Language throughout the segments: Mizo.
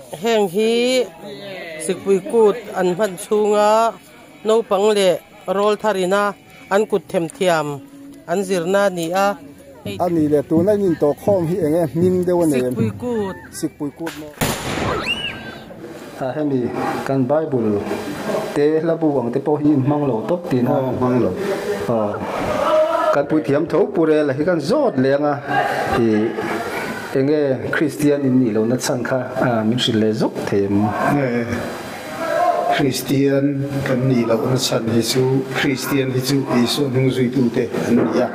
Heng hi sikpui kut an hman chhunga naupang leh rawl tharina an kut themthiam an zirna a ni a. A nih leh tuna in intawh khawm hi enge hming deuh a nei em? Sikpui kut. Sikpui kut maw? A hemi kan Bible te hla bu ang te pawh hi in hmang lo tawp tih na. Aw hmang lo. Aw kan puithiam tho pu rel a hi kan zawt leng a ih enge Kristian in nih lohna chhan kha min hrilh leh zawk thei em? Kristian kan nih lohna chhan hi chu Kristian hi chu Isua hnung zuitute an ni a.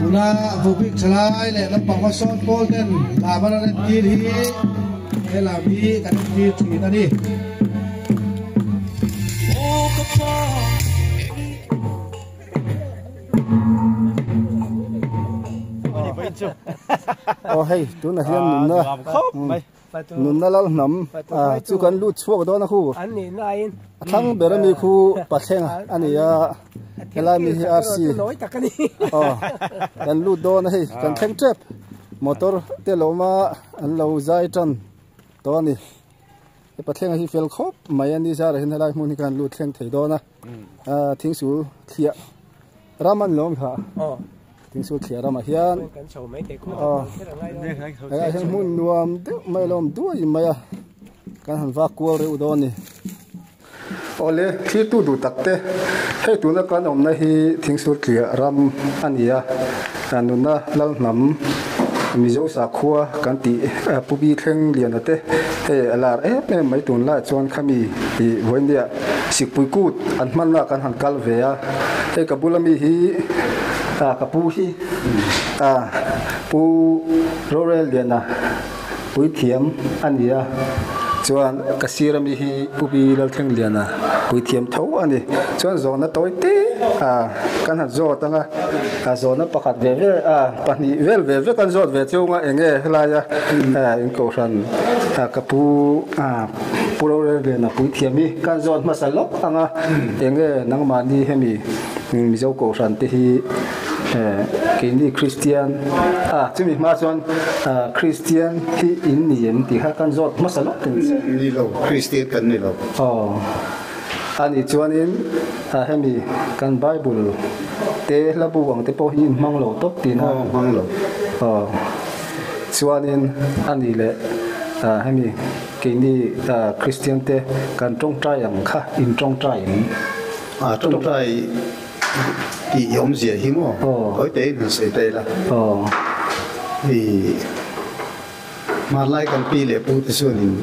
Tuna Vubik thalai leh naupang hmasawn pawl ten lam an rawn entir hi he lam hi kan entir thin a ni. Aw hei tunah hian nunna Nunna lal hnam chu kan lut chhuak dawn a khu. A thlang ber ami khu Pathlenga a ni a, helai mi hi RC. Aw kan lut dawn a hei kan thleng tep motor te lo awm a an lo zai tan tawh a ni. He Pathlenga hi fel khawp mai a ni zarah hian helai hmun hi kan lut thleng thei dawn a. Thingsul thliah ram an lo awm kha. Thingsul thliah ramah hian hengah hian hmun nuam deuh mai a lo awm duai mai a kan han vak kual reuh dawn a ni. Awle thiltu duh tak te hei tuna kan awmna hi Thingsul thliah ram a ni a nuna Lalhnam Mizo sakhua kan tih Pu Bi Thleng Liana te hei a lar em em mai tunlaiah chuan khami ih vawinia Sikpui kut an hmanna kan han kal ve a hei ka bula mi hi ah ka pu hi ah pu Rorel Liana puithiam a ni a chuan ka sir ami hi Pu Bi Lalthleng Liana puithiam tho a ni chuan zawhna tawi te ah kan han zawt ang a ah zawhna pakhat ve ve ah pahnih vel ve ve kan zawt ve chung a eng nge helaia ah in kohhran ah ka pu ah. Pu Rorelliana puithiam hi kan zawn hmasa lawk ang a, enge nangmahni hemi Mizo Kohhran te hi keini Kristian a chumi hma chuan Kristian hi in ni em tih kha kan zawt hmasa lawk ang che. Ni lo, Kristian kan ni lo. Aw, a nih chuanin hemi kan Bible te hla bu ang te pawh hi in hmang lo tawp tihna. Aw, hmang lo. Aw, chuanin a nih leh hemi. Keini Kristian te kan tawngtai ang kha in tawngtai in. A tawngtai tih i awmzia hi maw? Hawi tein han sawi ta ila. Hei hmanlai kan pi leh pu te chuanin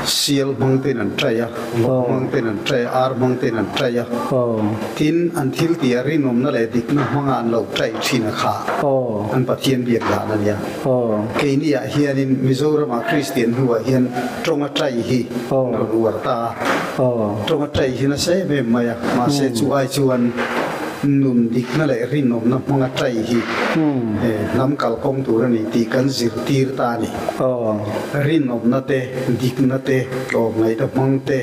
sial hmang ten an trai a, vawk hmang ten an trai a, ar hmang ten an trai a. Tin, an thil tih a rinawmna leh dikna hmanga an lo trai thin a kha an Pathian biak dan a nia. Keini ah hianin Mizoram ah Kristian hnu ah hian tawng a tai hi an rawn uar ta a, tawng a tai hi nasa em em mai a, mahse chu ai chuan nun dikna leh rinawmna hmang a tai hi hnam kalkawng tur a ni tih kan zirtir ta a ni. Rinawmna te, dikna te, tlawmngaihna hmang te,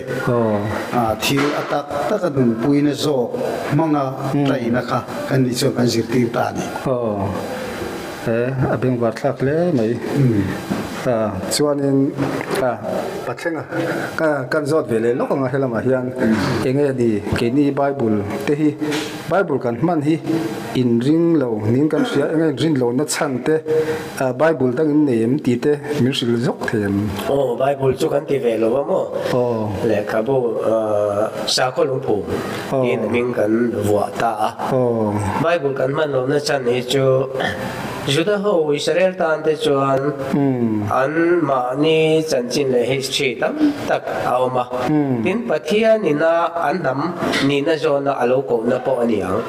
thil a tak tak a nunpuina zawk hmanga taina kha kan nih chuan kan zirtir ta a ni. He a bengvar thlak hle mai. Chuanin Pathlenga kan zawt ve leh lawk ang a helamah hian eng nge ni keini Bible te hi Bible kan hman hi in ring lo niin kan hria eng nge in rin lohna chhan te Bible dang in nei em tih te min hrilh zawk thei em? Aw Bible chu kan ti ve lo a maw? Lehkhabu sakhaw lungphum tiin a hming kan vuah ta a. Bible kan hman lohna chhan hi chu Juda ho Israel tan te chuan an mahni chanchin leh history tam tak a awm a. Tin, Pathian ina an hnam nihna zawna a lo kohna pawh a ni ang.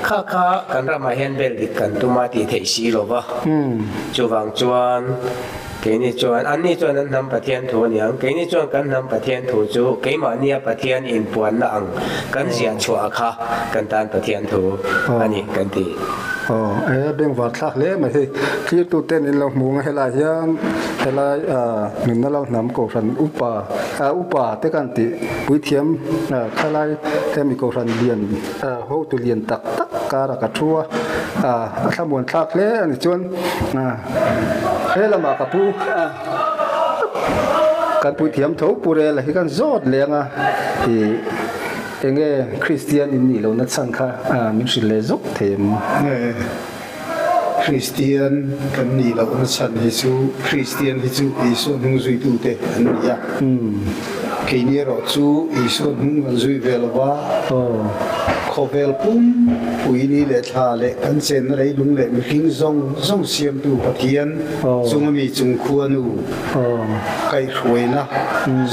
Kha kha kan ramah hian bel dik kan tum a tih theih si lo va. Chuvang chuan. Keini chuan, anni chuan an hnam Pathian thu a ni ang. Keini chuan kan hnam Pathian thu chu keimahnia Pathian inpuanna ang kan ziah chhuah kha kan tan Pathian thu a ni kan ti. Aw, e bengvar thlak hle mai hei. Thirtu ten in lo hmu ang a helai hian helai nunna lo hnam kohhran upa upa te kan tih puithiam khalai hemi kohhran lian hotu lian tak tak karah ka thu a a thlamuan thlak hle a ni chuan he lamah ka pu kan puithiam tho pu rel hi kan zawt leng a ih enge Kristian in nih lohna chhan kha min hrilh leh zawk thei em? Kristian kan nih lohna chhan hi chu Kristian hi chu Isua hnung zuitute an ni a. Keini erawh chu Isua hnung kan zui ve lo va, khawvel pum puini leh thla leh kan chenna leilung leh mihring zawng zawng siamtu Pathian chunga mi chung khuanu kaihhruaina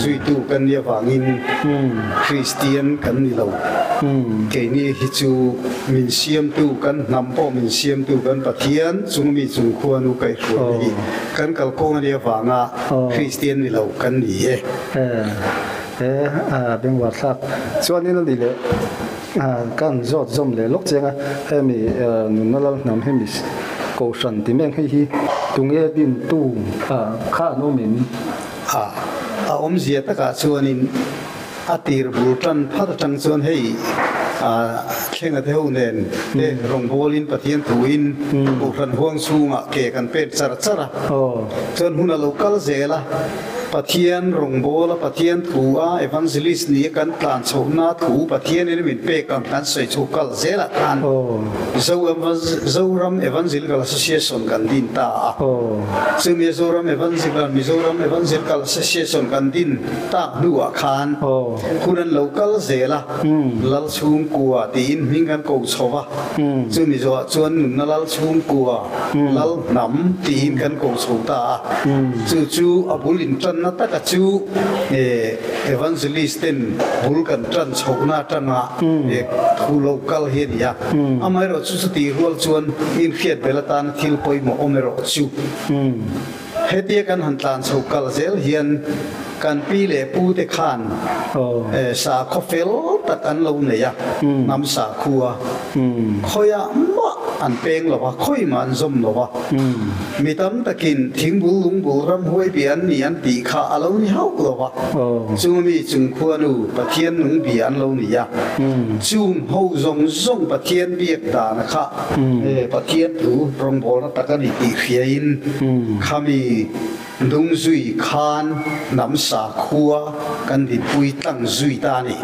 zuitu kan nih avangin Kristian kan ni lo. Keini hi chu Min siamtu kan hnam pawh min siamtu kan Pathian chung mi chung khuanu kaihhruaina hi kan kalkawng a nih avanga Kristian ni lo kan ni e. He bengvar thlak chuanin a ni leh kan zawt zawm leh lawk chiang a, hemi nunna lal hnam hemi kohhran ti mek hei hi tunge dintu kha an awm em? A awmzia takah chuanin A tir bul tan phat atang chuan hei thlenga te ho nen te rawngbawlin Pathian thuin Kohhran huang chhungah ke kan pek char char a. Chuan hun a lo kal zel a, Pathian rawngbawla Pathian thu a evangelist ni a kan tlan chhohna thu Pathianin min pek ang kan sawi chho kal zelah khan Zoram Evangelical Association kan din ta a. Chumi Zoram Evangelical Mizoram Evangelical Association kan din Tak hnuah khan hun an lo kal zel a, Lal chhungkua tiin hming an ko chho va, chumi zawhah chuan nunna Lal chhungkua, Lal hnam tiin kan ko chho ta a. Chu chu a bul intanna taka chu Evangelist ten bul kan tan chhohna atanga thu lo kal hi a ni a. Amaherawhchu chu chutih rual chuan inhriat bel atana thil pawimawh awm erawh chu. Hetia kan han tlan chho kal zel hian kan pi leh pu te khan sakhaw fel tak an lo nei a, hnam sakhua khawiah mah an peng lo a, khawi mah an zawm lo a. Mi tam takin thingbul lungbul ramhuai bia an ni an tih kha a lo ni hauh lo a, chung ami chung khuanu Pathian nung bia an lo ni a, chung ho zawng zawng Pathian biak dan kha Pathian thu rawngbawlna tak a ni tih hriain khami dung zui khan hnam sakhua kan dinpui tlang zui ta a ni.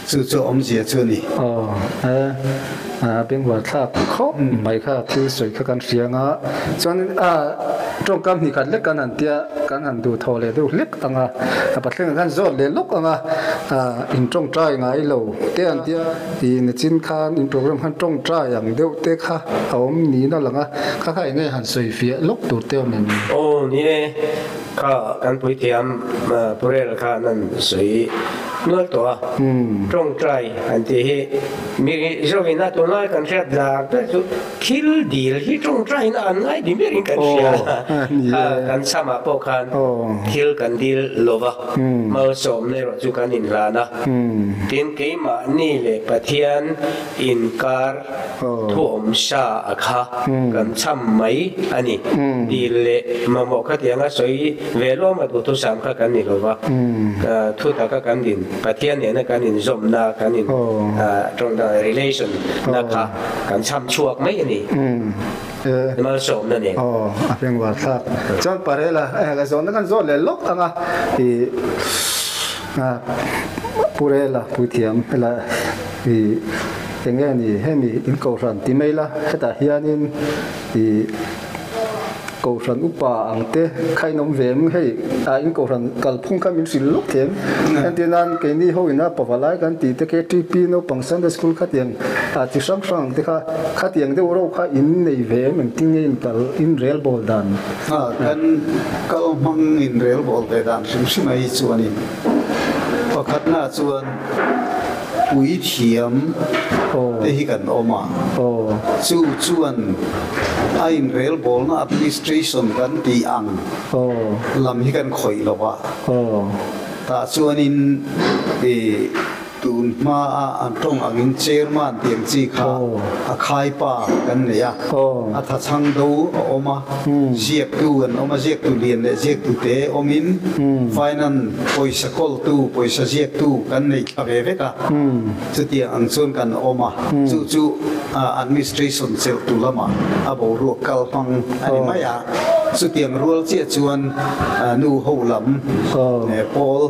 Chu chu awmzia chu a ni. Aw, bengvar thlak khawp mai kha thil sawi kha kan hria anga chuan tawngkam hnih khat lek kan han tia kan han duh thaw leh deuh hlek anga a pathlengah khan zawt leh lawk anga in tawngtai ngai lo te an tia. I nichin khan in program khan tawngtai ang deuh te kha a awm niin a lang a, kha kha enge han sawi fiah lawk tur te awm em? Aw ni e, kha kan puithiam Purel khan an sawi nual tawh a, tawngtai an tih hi mi zawin a tunlai kan hriat lar ber chu thil dil hi tawngtaiin a an ngai ni berin kan hria a, kan chhamah pawh khan thil kan dil lova malsawmna erawh chu kan inhlan a. Tin, keimahni leh Pathian inkar thuawm sa a kha kan chham mai a ni. Dil leh mamawh khatianga sawi ve luam a duhthusam kha kan ni lova, thu taka kan din, Pathian nena kan inzawmna, kan in relation na kha kan chham chhuak mai a ni. Malsawmna nen. Aw, a hmengvar thlak. Chuan Parela, la zawnna kan zawt leh lawk ang a, i. Purela puithiam hela i enge ni hemi in kohhran ti mai la hetah hianin i kohhran upa ang te kha in awm ve em hei a in kohhran kalphung kha min hrilh lawk thei em entir nan keini ho ina pavalai kan tih te KTP naupang Sunday school khatiang a chi hrang hrang ang te kha khatiang deuh reuh kha in nei ve em engtin nge in kal in rel bawl dan. Kan kal hmang in rel bawl ve dan hrim hrim a hi chuanin pakhatna chuan puithiam te hi kan awm a, chu chuan A inrelbawlna administration kan tih ang lam hi kan khawih lo a. Tah chuanin i tun hmaa an tawng angin chairman tih ang chi kha a khaipa kan nei a. A thachhang do a awm a, ziaktu an awm a, ziaktu lian leh ziaktu te awmin finance pawisa kawltu, pawisa ziaktu kan nei thla ve vek a. Chutiang ang chuan kan awm a, chu chu administration chelhtu lamah a boruak kal hmang a ni mai a. Chutiang rual chiah chuan nu ho lam pawl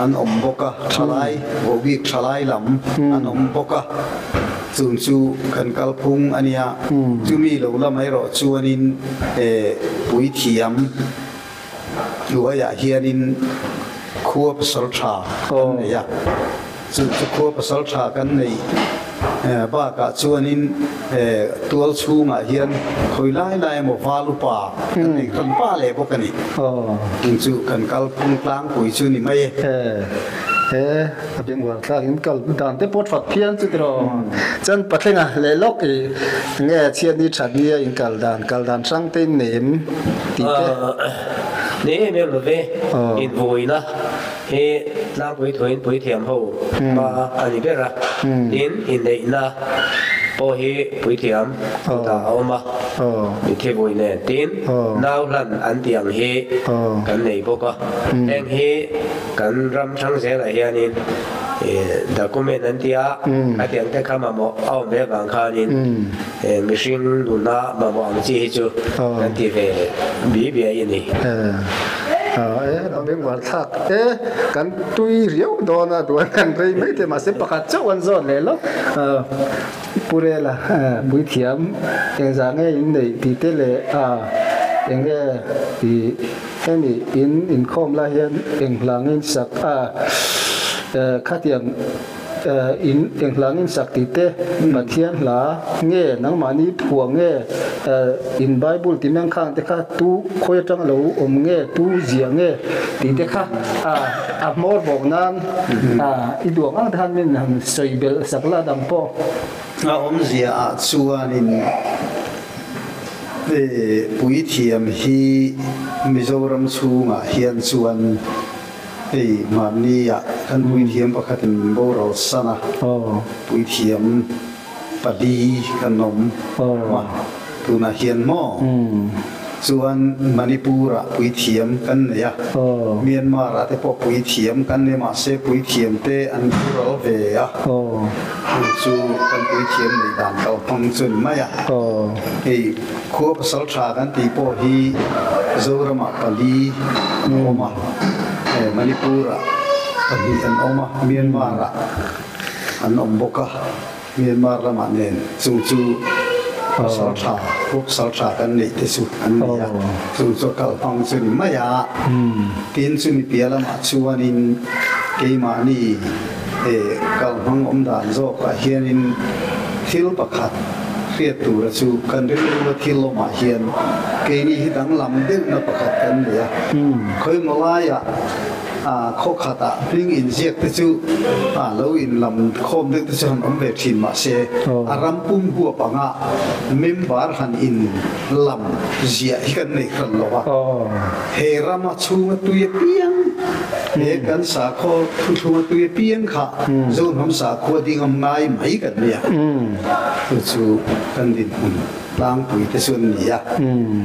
an awm bawk a, thalai, vohbik thalai lam an awm bawk a, chung chu kan kalphung a nia. Chumi lo lam erawh chuanin puithiam hnuaiah hianin khua pasal tha kan nei a, chu chu khua pasal tha kan neih bakah chuanin tual chhungah hian khawi lai lai emaw val upa kan nei kan pa leh bawk a ni. Chung chu kan kalphung tlangpui chu ni mai e. He a bengvar thlak in kal dan te pawh that phian chu tiraw. Chuan Pathlenga leh lawk i nge chhiatni that nia in kal dan kal dan hrang te in nei em tih te. Nei em em lo ve, invuina hi tlangpui thuin puithiam ho hma a ni ber a, tin inneihna pawh hi puithiam kutah a awm a, mitthi vui nen tin nau hlan an tih ang hi kan nei bawk a, heng hi kan ram hrang zelah hianin document an ti a, a tiang te kha mamawh a awm ve avang khanin mihring nuna mamawh ang chi hi chu kan ti ve bi biai a ni. E a bengvar thlak e, kan tui riau dawn a duan kan rei mai thei mahse pakhat chauh an zawt leh lawk Pu Rela puithiam engzah nge in neih tih te leh eng nge i Hemi in inkhawm lai hian eng hlangin sak a khatiang in eng hlangin sak tih te Pathian hla nge nangmahni phuah nge in Bible ti meng khang te kha tu khawi atang lo awm nge tu ziah nge tih te kha a hmawr bawk nan i duang ang te khan min han sawi belh sak la dang pawh. A awmzia ah chuanin. Puithiam hi Mizoram chhungah hian chuan hei mahniah kan puithiam pakhatin min boral san a, puithiam pali kan awm a tunah hian maw? Chuan Manipur-ah puithiam kan nei a, Myanmar-ah te pawh puithiam kan nei mahse puithiam te an boral ve a. Chu chu kan puithiam nei dan kal hmang chu ni mai a. Hei khua pasal tha kan tih pawh hi Zoramah pali an awm a, Manipur-ah pahnih an awm a, Myanmar-ah an awm bawk a, Myanmar lamah nen chung chu pasal tha, khua pasal tha kan neih te chu an ni a, chung chu a kal hmang chu ni mai a. Tin chumi piah lamah chuanin keimahni. He kalhmang awm dan zawkah hianin thil pakhat hriat tura chu kan rilrua thil awmah hian keini hi danglam deuhna pakhat kan nei a. Khawimaw laiah khaw khatah hming inziak te chu lo inlam khawm deuh te chu han awm ve thin mahse a ram pum huap anga member han inlam ziah hi kan nei hran lo a. He rama chhunga tui apiang He kan sakhaw thuthlunga tui apiang kha Zohnam sakhua dingam ngai mai kan nia. Chu chu kan dinhmun tlangpui te chu an ni a.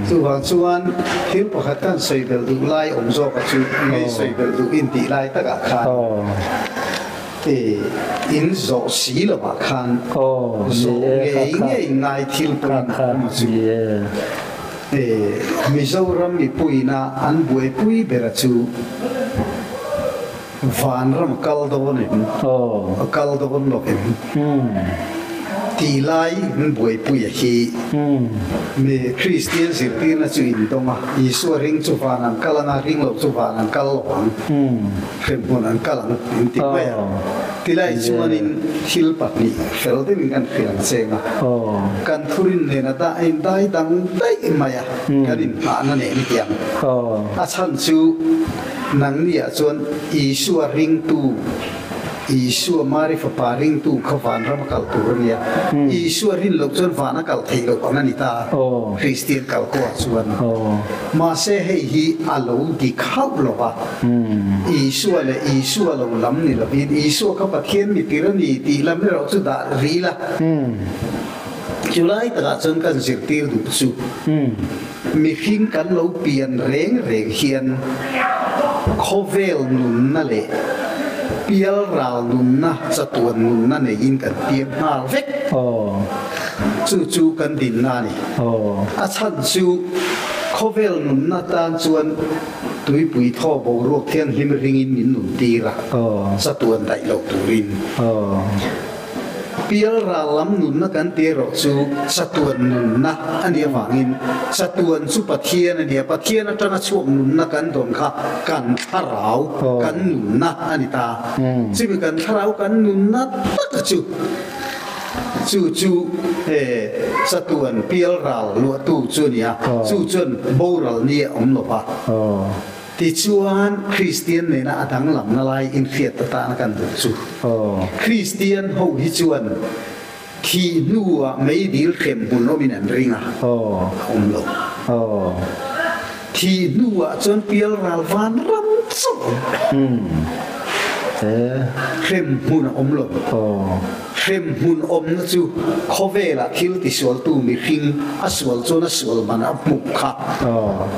Chuvang chuan thil pakhat kan sawi belh duh lai awm zawk a chu ngei sawi belh duh in tih lai takah khan in zawh si lovah khan zawh ngei ngei ngai thil pawimawh awm a chu. Mizoram mipuina an buaipui bera chu vanram a kal dawn em, a kal dawn lo em tih lai an buaipuia hi mi Kristian zirtirna chu indawng a, Isua ring chu van an kal anga, ring lo chu van an kal lo ang. Hremhmun an kal ang in ti mai a. Tilai chuanin thil pahnih fel deuhin kan hrilh ang cheng a. Kan thurin nen a dah in dai dang daih mai a, kan inhnahna nen i ti ang. A chhan chu nangniah chuan Isua ringtu Isua Mari fapa ringtu kha vanram a kal tur a nia. Isua rin loh chuan van a kal theih loh ang a ni ta, Kristian kalkawah chuan. Mahse hei hi a lo dik hauh lo va, Isua leh Isua lo lam ni lovin Isua kha Pathian mitir a ni tih lam erawh chu dah rih la. Chulai takah chuan kan zirtir duh chu mihring kan lo pian reng reng hian khawvel nunna leh pialral nunna, chatuan nunna neiin kan piang nghal vek. Chu chu kan dinna a ni. A chhan chu khawvel nunna tan chuan tuipui thaw boruak thianghlim ringin min nuntir a, chatuan daih lo turin. Pialral lam nunna kan ti erawh chu chatuan nunna a nih avangin chatuan chu Pathian a nia, Pathian atanga chhuak nunna kan dawn kha kan thlarau kan nunna a ni ta. Chumi kan thlarau kan nunna taka chu chu chu chatuan pialral luahtu chu a ni a, chu chuan boral ni a awm lo va. Tichuan, Kristian nena a danglamna lai inhriat atana kan duh chu. Kristian ho hi chuan thih hnuah meidil hrem hmun awmin an ring a, a awm lo. Thih hnuah chuan pialral van ram chauh a awm. Hrem hmun a awm lo. Hremhmun awmna chu khawvelah thil tisualtu mihring a sual chuan a sual man a hmuh kha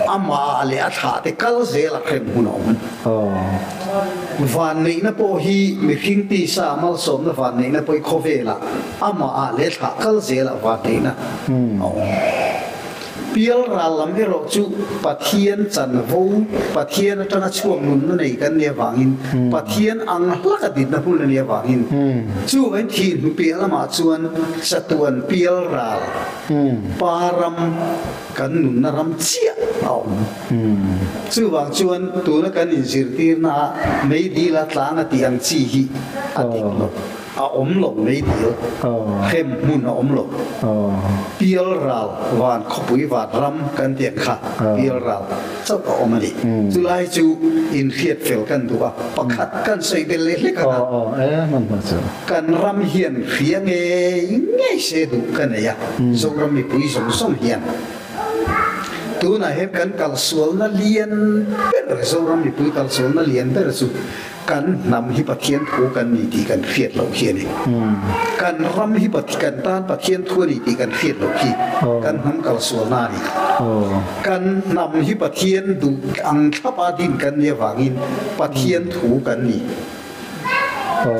amah leh a thlah te kal zelah hremhmun a awm. Vanneihna pawh hi mihring tisa malsawmna vanneihna pawh hi khawvelah amah leh thlah kal zelah vanneihna a awm. Pialral lam erawh chu Pathian chanvo, Pathian atanga chhuak nunna nei kan nih avangin, Pathian ang hlaka dinna hmun a nih avangin, chuvangin thih hnu piah lamah chuan chatuan pialral, Pa ram, kan nunna ram chiah a awm. Chuvang chuan tuna kan inzirtirna ah meidila tlang a tih ang chi hi a dik lo. A awm lo meidil, hrem hmun a awm lo. Pialral van khawpui van ram kan ti ang kha pialral chauh a awm a ni. Chulai chu inhriat fel kan duh a, pakhat kan sawi bel leh hlek ang a. Kan ram hian hria ngei ngei se duh ka nei a, Zoram mipui zawng zawng hian. Tunah hian kan kalsualna lian ber, Zoram mipui kalsualna lian ber chu Kan hnam hi Pathian thu kan ni tih kan hriat loh hi a ni. Kan ram hi kan tan Pathian thu a ni tih kan hriat loh hi kan hnam kalsualna a ni. Kan hnam hi Pathian duh ang thlapa din kan nih avangin Pathian thu kan ni.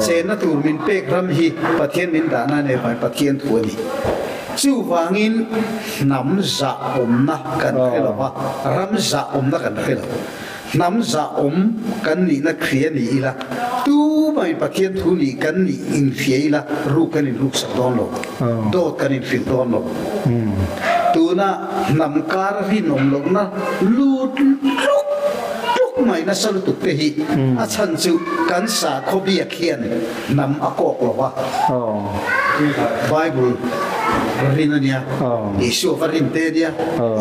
Chenna tur min pek ram hi Pathian min dahna a nih avangin Pathian thu a ni. Chuvangin hnam zah awmna kan hre lo va, ram zah awmna kan hre lo. Hnam zah awm kan nihna hria ni ila, tumah Pathian thu nih kan nih inhria ila ruk kan inruksak dawn lo, dawt kan inhrilh dawn lo. Tuna hnam kar rinawm lohna lut tluk tluk mai nasa lutuk te hi a chhan chu kan sakhaw biak hian hnam a kawk lo va. Bible rin a nia, Isua va rin te a nia,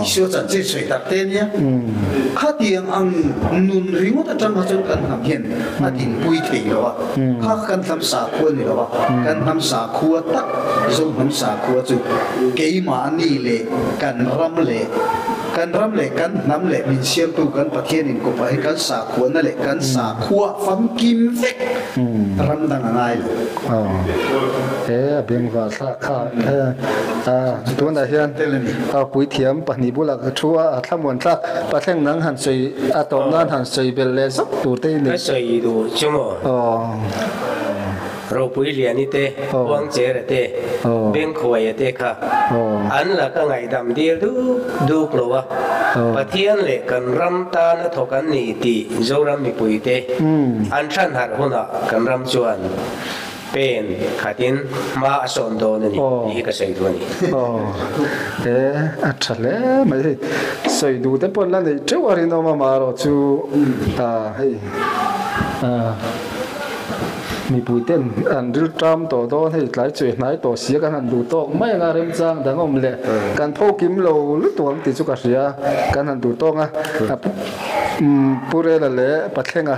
Isua chanchin sawi tak te a nia. Khatiang ang nun ringawt atang kha chuan kan hnam hian a dinpui thei lo a, kha kan hnam sakhua a ni lo a, kan hnam sakhua tak Zo hnam sakhua chu keimahni leh kan ram leh kan ram leh kan hnam leh min siamtu kan Pathian inkawpah hi kan sakhuana leh kan sakhua famkim vek ram dang a ngai lo. Aw he a bengvar thlak kha a tunah hian a puithiam pahnih bulah ka thu a a thlamuan thlak pathleng nang han sawi a tawp nan han sawi belh leh zauh tur te i nei. Ka sawi duh chu maw? Aw. Ropui Liani te, Uangchera te, Bengkhuaia te kha an laka ngaihdam dil duk duk lo a, Pathian leh kan ram tana thawk an ni tih Zoram mipuite an hran harh hunah kan ram chuan pen khatin hma a sawn dawn a ni tih hi ka sawi duh a ni. Aw, he a tha hle mai hei. Sawi duh te pawh la neih teuh a rinawm a marawh chu hei. Mipui ten an ril ṭam tawh dawn hei tlai chuai hnai tawh sia kan han duh tawk mai anga remchang dang awm leh kan pho kim lo lutuk ang tih chu ka hria kan han duh tawk a Pu Rela leh Pathlenga.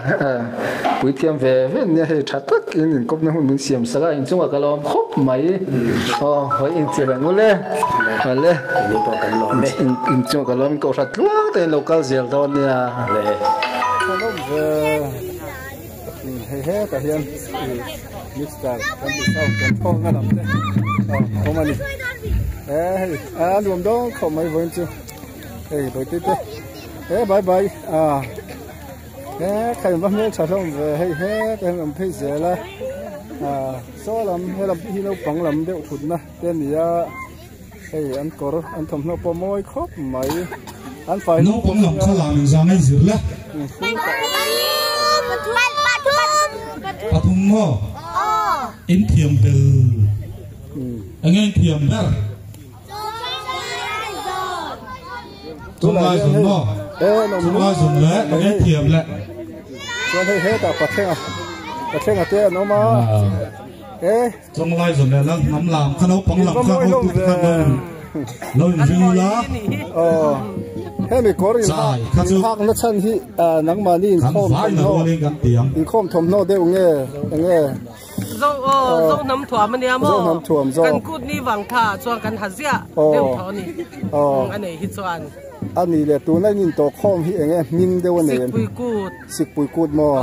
Puithiam ve ve nia hei tha tak in inkawpna hun min siam sak a inchungah ka lawm khawp mai aw hawi inchep ang ule awle inchungah ka lawm in kohhran tluang te in lo kal zel dawn nia. Hei hetah hian mixer kan tih sound kan thawk na lam te a awm a ni e hei a nuam dawn khawp mai vawiin chu hei bawihte te e bye bye a he kha in va hmel tha hlawm ve hei hetah hian awm phei zel a saw lam he lam hi naupang lam deuh thutna te a ni a hei an kawr an thawmhnaw pawh mawi khawp mai an fai Naupang lam kha lam inzang a inzir le. Pathum maw? In thiam bel. Enge in thiam ber? Chunglai zawn maw? Chunglai zawn le enge in thiam le? Chuan hei hetah pathenga pathenga te an awm a. Chawnglai zawn leh la hnam lam kha naupang lam kha hotu te khan lo in ring ula. Hemi kawr in hak na chhan hi nangmahni inkhawm thawmhnaw inkhawm thawmhnaw deuh nge enge Zo aw zo hnam thuam ania maw Zo hnam thuam zo kan kut ni vang tha chuan kan ha ziah deuh tho ani a nei hi chuan a ni le tuna in intawh khawm hi enge hming deuh a nei em Sikpui kut Sikpui kut maw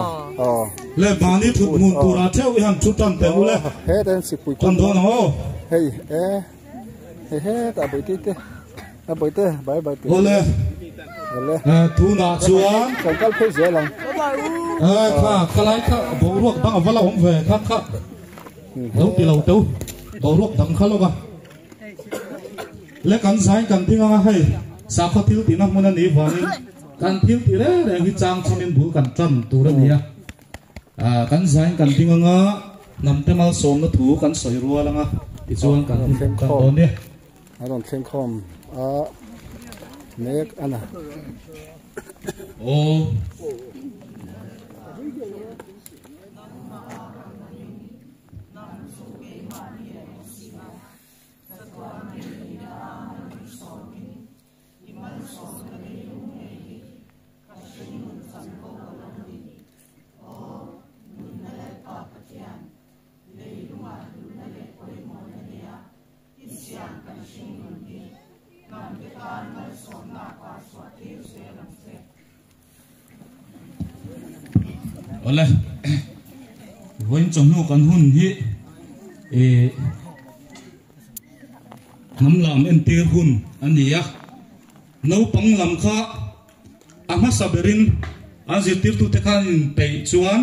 aw. Le mahni thut hmun turah theuh i han thu tan teh u le. Hetah hian Sikpui kut Tan dawn ang aw. Hei e hei hetah bawihte te a bawihte bye bye teh. Awle. Awle. Tunah chuan. Kan kal phei zel ang. E kha khalai kha boruak dang a va la awm ve kha kha lo ti lo teu boruak dang kha lawk a. Le kan zain kan ding anga hei sakhaw thil tihna hmun a nih vangin kan thil tih reng reng hi chang chungin bul kan tan tur a ni a. Kan zain kan ding anga hnamte malsawmna thu kan sawi rual anga tichuan kan hun tan dawn nia. A rawn thleng khawm a mek a na. Aw. Awle, vawiin chawhnu kan hun hi ih hnam lam entir hun a ni a, naupang lam kha a hmasa berin an zirtirtute khan inpeih chuan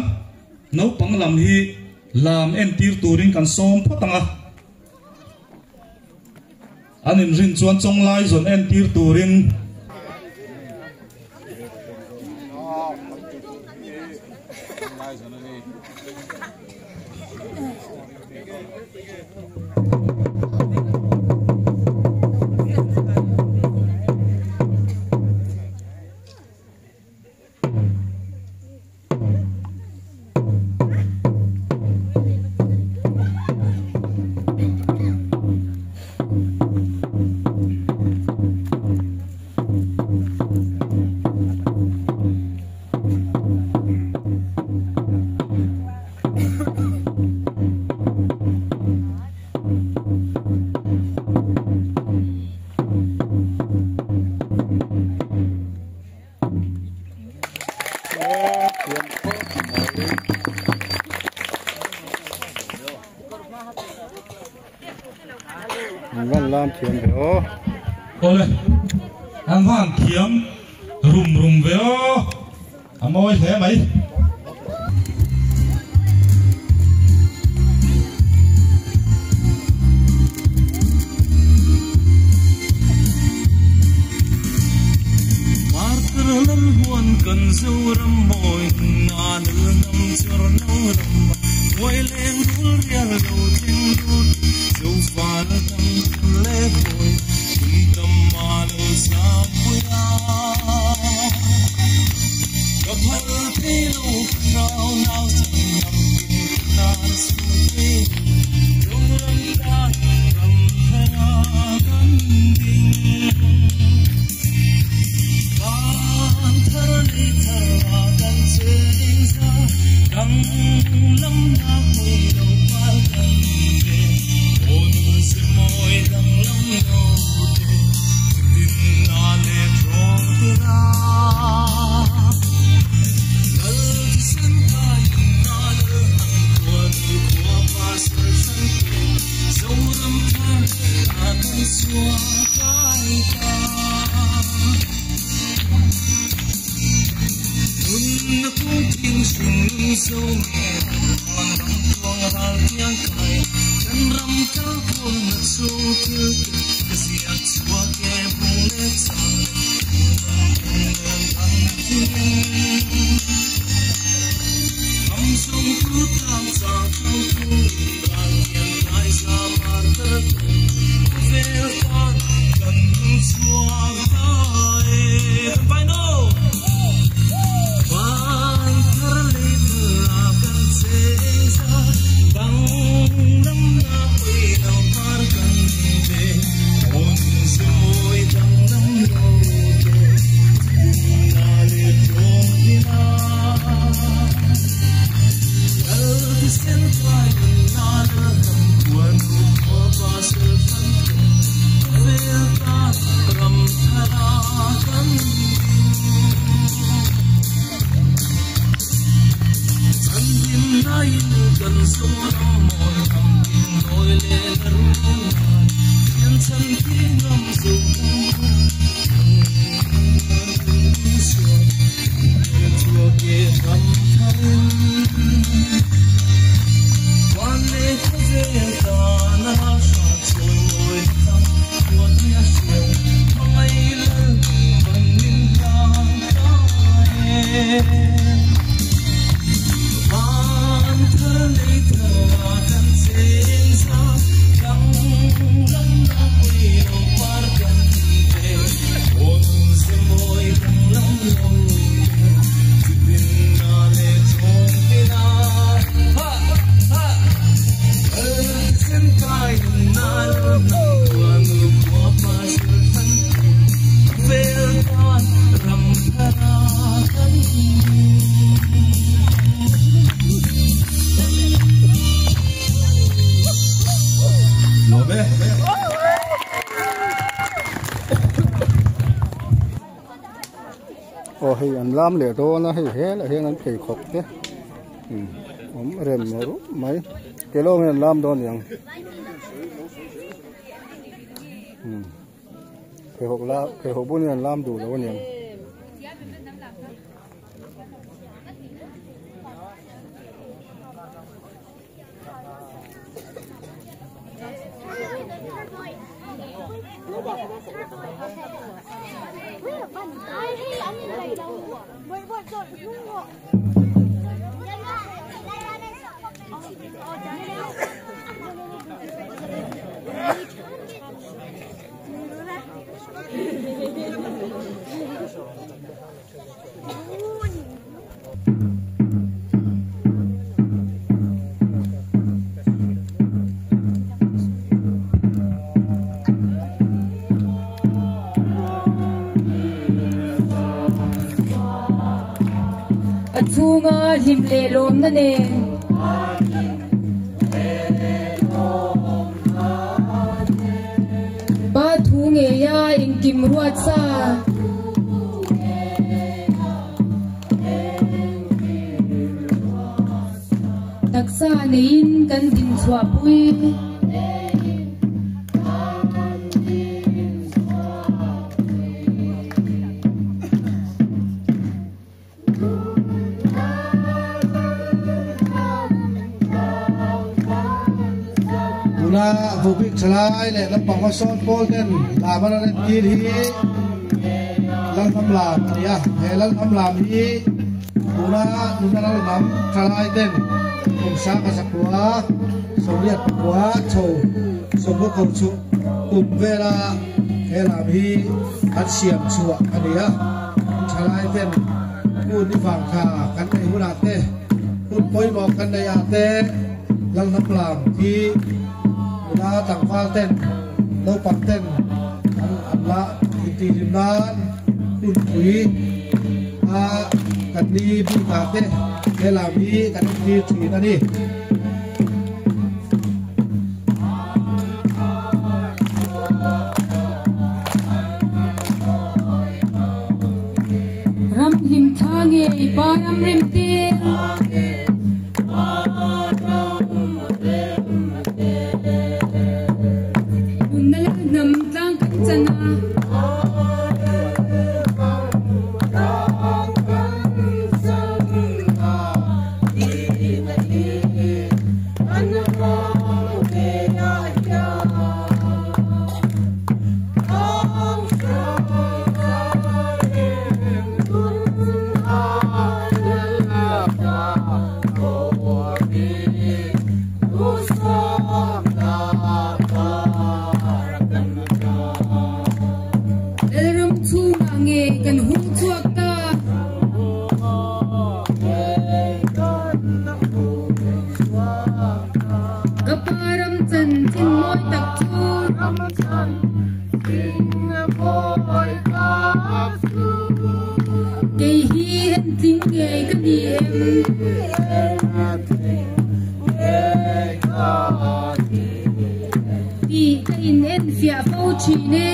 naupang lam hi lam entir turin kan sawm phawt ang a. An inrin chuan chawnglai zawn entir turin. An van lam thiam ve aw. Awle, an van thiam rum rum ve aw. A mawi hle mai. Aw hei an lam leh dawn a hei helai hian an pheikhawk te awm rem rup mai ke lawng hian an lam dawn aniang pheikhawk la pheikhawk bun hian an lam duh lo aniang. A chhunga hlim leh lawmna nen. Pa thu ngeia engkim ruat sa. Taksa neiin kan din chhuah pui. Tuna vubik thalai leh lampang hmasawn pawl ten lam an rawn entir hi Lalhnam lam a ni a, he Lalhnam lam hi tuna nuna Lalhnam thalai ten kum sangha zakua sawmriat pakua chho sawmkaw ko chhuh kum vela he lam hi an siam chhuah a ni a. Thalai ten hun i vang kha kan neih hunah te, hun pawimawh kan neih ah te Lalhnam lam hi nula tlangval ten, naupang ten an an la intihhlim nan hunpui a kan ni bik ah te He lam hi kan entir thin a ni. Ram hlim thla ngei pa ram rem tir. Nunna lal hnam tlang kan chan a. Lalram chhungah nge kan hung chhuak ta? Ka pa ram chanchin mawi tak chu. Kei hi entling ngei ka ni em? Tih ka in en fiah fo thin e.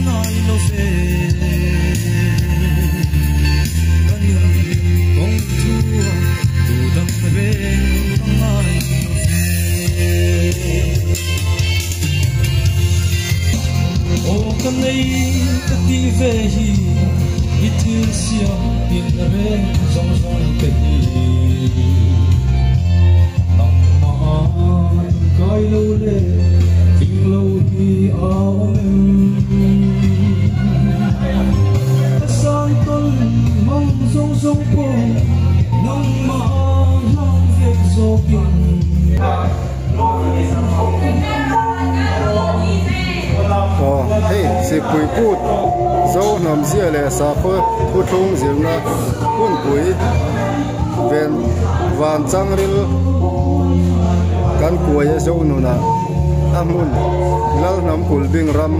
Ngai lo ve. Aw hei Sikpui kut Zo hnam zia leh sakhaw thuthlung zirna hunpui ven van changril kan kuai a Zo nunah a hmun Lalhnam kulhbing ram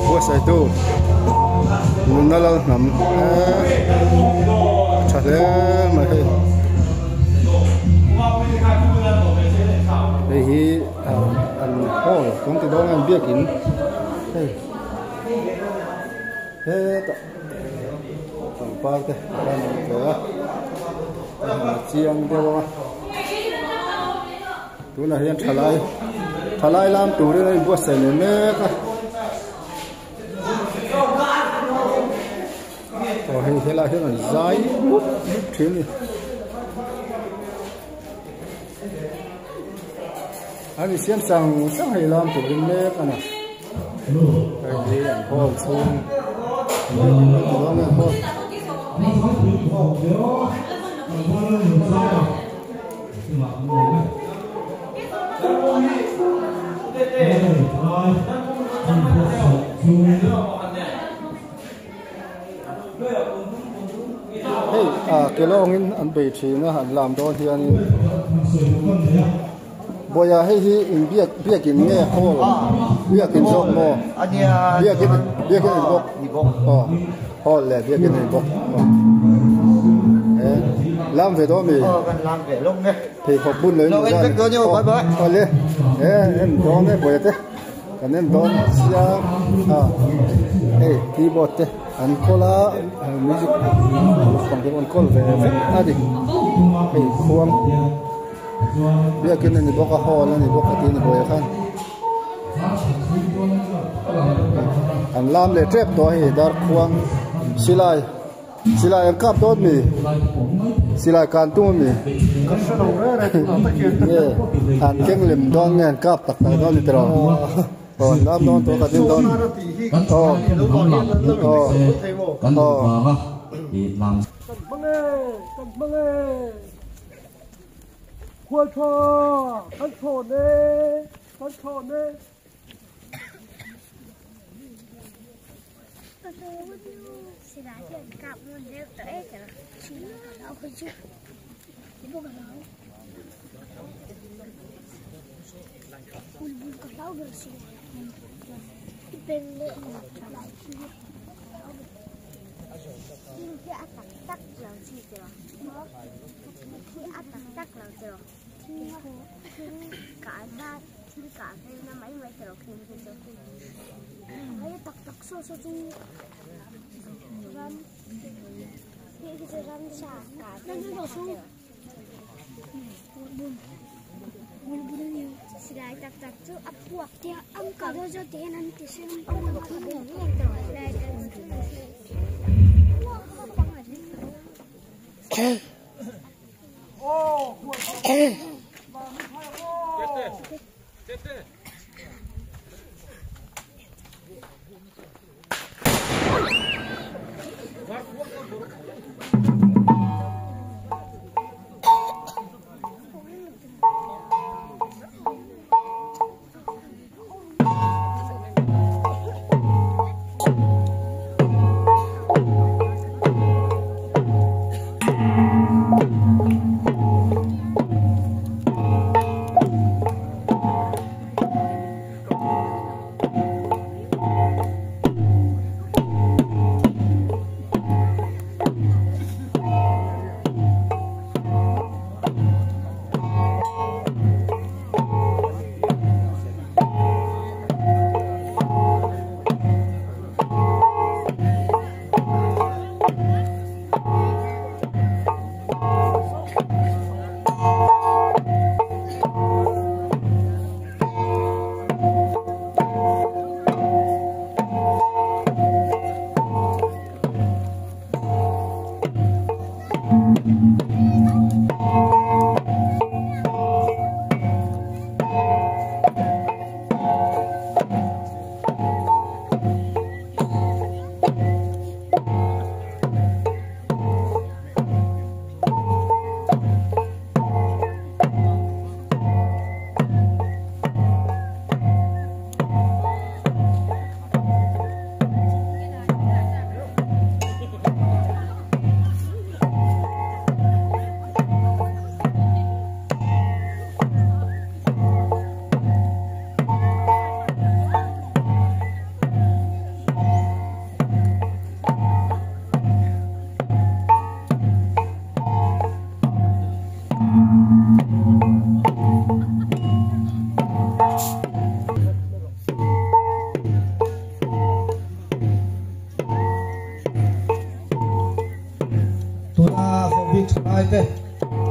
buatsaihtu nunna Lalhnam eee tha hle mai hei. Hei hi an hall kan ti dawn a biakin hei hetah pangpar te a rawn awm ve a a han chiang deuh a tunah hian thalai thalai lam turin a inbuatsaih leh mek a. Aw hei helai hian an zai mup mup thin a ni. An insiam sang sang hei lam turin mek a ni. Hei hi an hall chhung hall. Hei ah kelawngin an bei thin a an lam dawn hianin Bawiha hei hi in biak biakin nge hall biakin zawk maw biakin biakin a ni bawk aw hall leh biakin a ni bawk lam ve dawn mi pheikhawk bun lo in aw le en dawn e Bawiha te. Kan en dawn chiang a hei keyboard te an kawl a music naupang te pawh an kawl ve vek a ni hei khuang biakin a ni bawk a hall a ni bawk a tih a ni buai khan an lam leh tep tawh a hei dar khuang silai. Silai an kap dawn mi? Silai kan tum ami? Ka hre lo reng reng tunah tak hian. Nge an keng lem dawn nge an kap tak tak dawn ni tiraw? Aw an lam dawn tawh ka din dawn. Aw aw aw. Kan hmang e, kan hmang e. Khual tha kan thawn e, kan thawn e. Thalaite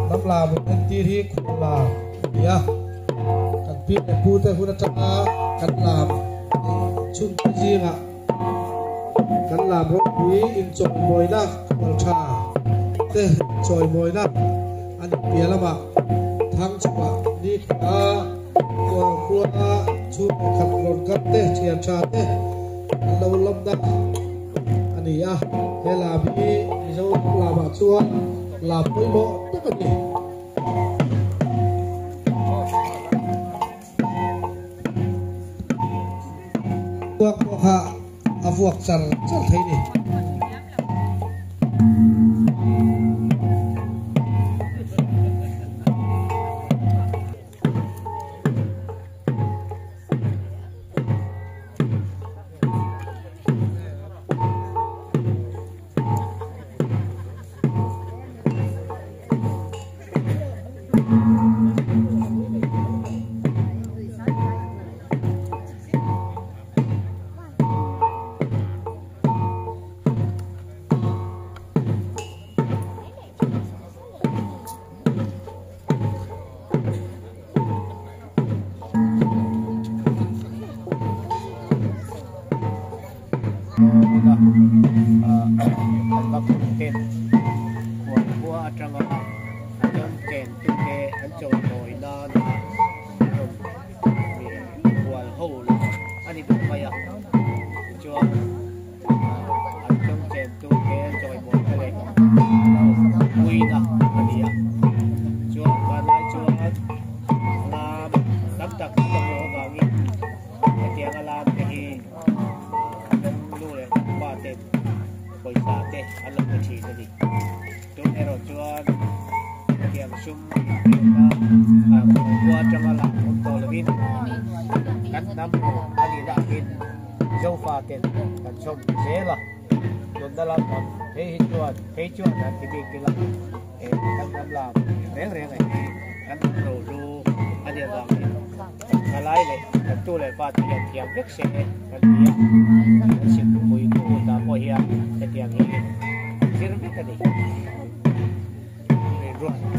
hnam lam rawn entir hi khual lam a ni a, kan pi leh pute hun atanga kan lam neih chhunte zingah kan lam ropui inchawimawina khual tha te inchawimawina a nih piah lamah thangchhuah nikhua khual khua chhung leh khat rawn kal te thian tha te an lo lamna a ni a, he lam hi Mizo lamah chuan lam pawimawh tak a ni. Vuak pawh kha a vuak char char thei ni.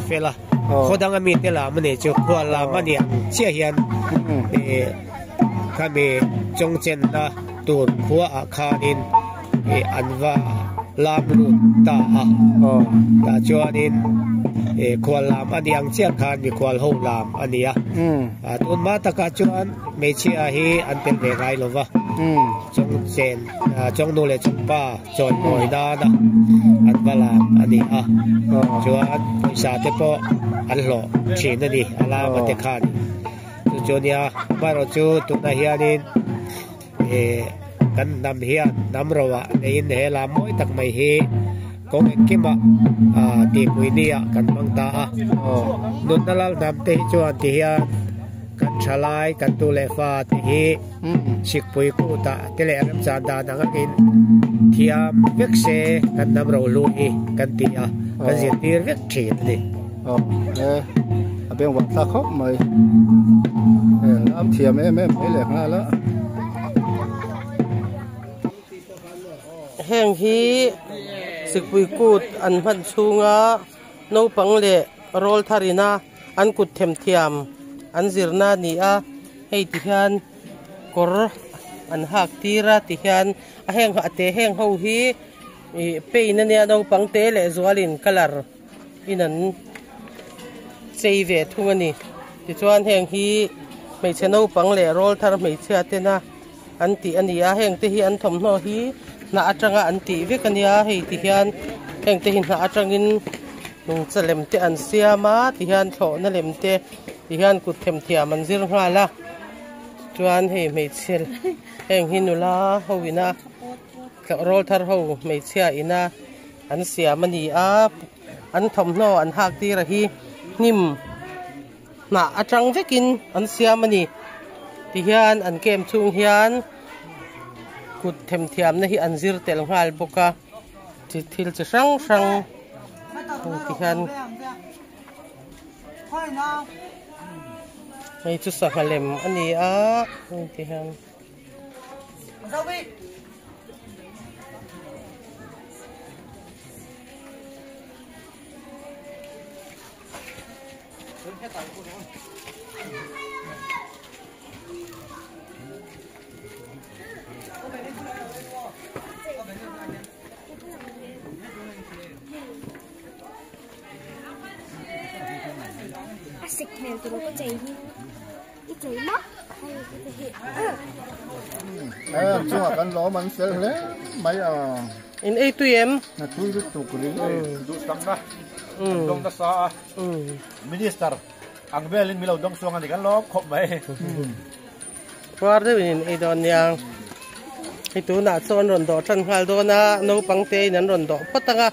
Fela khaw danga mite lam a ni chu khual lam a nia chiah hian khami chawngchenna tur khua ah khanin an va lam lut ta a tah chuanin khual lam a ni ang chiah khan mikhual ho lam a ni a tun hma takah chuan hmeichhia hi an tel ve ngai lo va chawngchen chawngnu leh chawngpa chawimawi nana an va lam a ni a chuan pawisa te pawh an hlawh thin a ni a lama te khan chu chu nia amaherawh chu tunah hianin ih kan hnam hian hnam roah neiin he lam mawi tak mai hi kawng engkimah ah tihpui ni ah kan hmang ta a nunna lal hnam te hi chuan ti hian kan thalai kan tu leh fa te hi sikpui kutah te leh remchan dan ang angin thiam vek se kan hnam ro hlu hi kan ti a kan zirtir vek thin a ni. Aw e a beng vah thlak khawp mai e lam thiam em em mai leh nghal a. Heng hi sikpui kut an hman chhunga naupang leh rawl thar ina an kut themthiam an zirna a ni a hei ti hian kawr an hak tir a ti hian a heng a te heng ho hi ih paint ania naupang te leh zualin colour in an chei ve thung a ni tichuan heng hi hmeichhe naupang leh rawl thar hmeichhia tena an tih a ni a heng te hi an thawmhnaw hi hnah atanga an tih vek a nia hei ti hian heng te hi hnah atangin nungcha lem te an siam a ti hian thlawhna lem te ti hian kut themthiam an zir nghal a chuan hei hmeichhe heng hi nula ho ina rawl thar ho hmeichhia ina an siam a ni a an thawmhnaw an hak tir a hi hnim hnah atang vekin an siam a ni tihian an camp chhung hian kut themthiamna hi an zir tel nghal bawk a chi thil chi hrang hrang heng ti hian hei chu sangha lem a ni a heng ti hian. A sik hmel tur ka chei hi i chei maw hei ka hi. Em chungah kan lawm an fel hle mai a. In ei tui em? Na tui lutuk ring e. Duhsakna kan dawng nasa a. Minister ang velin min lo dawng chuang a ni kan lawm khawp mai. Puar deuhin in ei dawn nia. Hei tunah chuan an rawn dawh tan nghal dawn a, naupang te in an rawn dawh phawt ang a,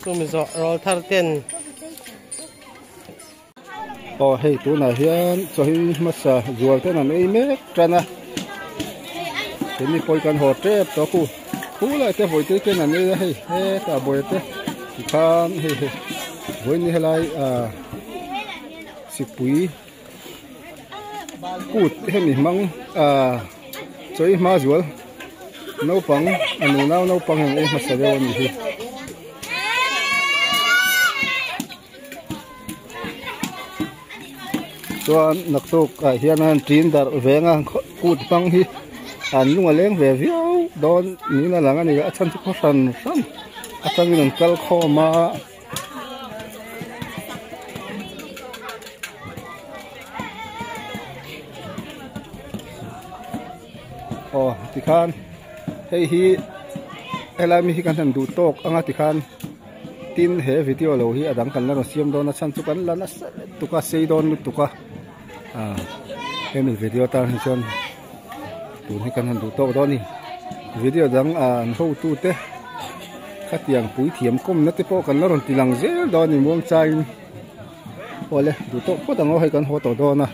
chumi zawh rawl thar ten. Aw hei tunah hian chaw hi hmasa zual ten an ei mek tan a, keini pawh kan haw tep tawh a khu khu lai te vawi te ten an ei a hei hetah buai te tikhan hei hei vawiin helai ah sipui. Kut hemi hmang ah chawi hma zual naupang a nunau naupang hian ei hmasa deuh a nih hi. Chuan naktuk ah hian an tin darh veng a kut hmang hi an lung a leng ve viau dawn niin a lang a ni a chhan chu khaw hran hran atangin an kal khawm a. Aw tikhan hei hi helai mi hi kan han duh tawk anga tikhan tin he video lo hi a dang kan la rawn siam dawn a chhan chu kan la nasa lutuk a sei dawn lutuk a ah hemi video tan hi chuan tun hi kan han duh tawk dawn a ni video dang ah an hotu te khatiang puithiam kawmna te pawh kan la rawn ti lang zel dawn a ni muang chaiin awle duh tawk phawt ang aw hei kan haw tawh dawn a.